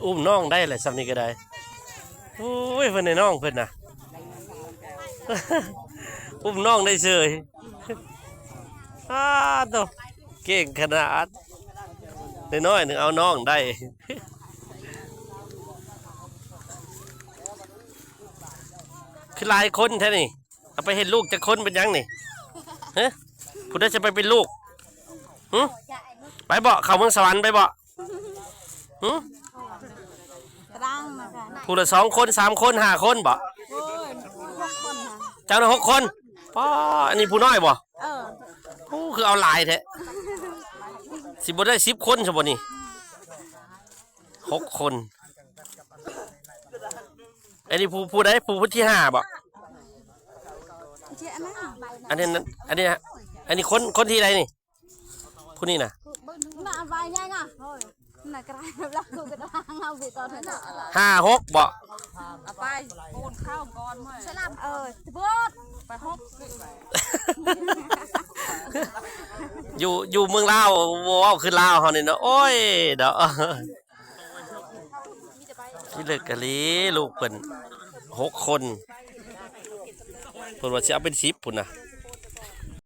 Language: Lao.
ອຸ້ມນ້ອງໄດ້ແຫຼະ ຊ່ຳນີ້ກໍໄດ້. ໂອ້ຍ ເພິ່ນໃຫ້ນ້ອງເພິ່ນນະ ອຸ້ມນ້ອງໄດ້ເສີຍ. ອ້າໂຕ ເກັ່ງຂະໜາດ ນ້ອຍໆໜຶ່ງເອົານ້ອງໄດ້. ຄືຫຼາຍຄົນແທ້ນີ້. ເອົາໄປເຮັດລູກຈັກຄົນເປັນຫຍັງນີ້? ຮະ? ຜູ້ໃດຈະໄປເປັນລູກ? ຫຶ? ໄປເບາະ ເຂົ້າເມືອງສະຫວັນໄປເບາະ? ຫຶ? ຕະລາງນະກະ ຜູ້ລະສອງຄົນ ສາມຄົນ ຫ້າຄົນເບາະ? ໂອ້ຍ ຫົກຄົນນະ. ເຈົ້ານະຫົກຄົນ. ປ້າ ອັນນີ້ຜູ້ນ້ອຍເບາະ? ເອີ. ໂອ້ ຄືເອົາຫຼາຍແທ້. ຊິບໍ່ໄດ້ສິບຄົນຊະບໍ່ນີ້? ຫົກຄົນ. ອັນນີ້ຜູ້ ຜູ້ໃດ? ຜູ້ ຜູ້ທີຫ້າເບາະ? ອັນນີ້ ອັນນີ້ ອັນນີ້ຄົນ ຄົນທີໃດນີ້? ຜູ້ນີ້ນະ ນະ ອັນວາຍໃຫຍ່ນະ. ໂອ້ຍ ນະກະໄດ້ ເຮົາກະໄດ້ ເຮົາໄປຕອນນັ້ນນະ ຫ້າ ຫົກເບາະ? ເອົາໄປ ໂອນເຂົ້າກ່ອນເວີ້ຍ. ເອີ ເບິດ ໄປຫົກ. ຢູ່ ຢູ່ເມືອງລາວບໍ່ເວົ້າຄືລາວເຮົານີ້ເນາະ. ໂອ້ຍເນາະ ພິລຶກອີ່ຫຼີ ລູກເພິ່ນຫົກຄົນ ເພິ່ນວ່າຊິເອົາເປັນສິບພຸ້ນນະ.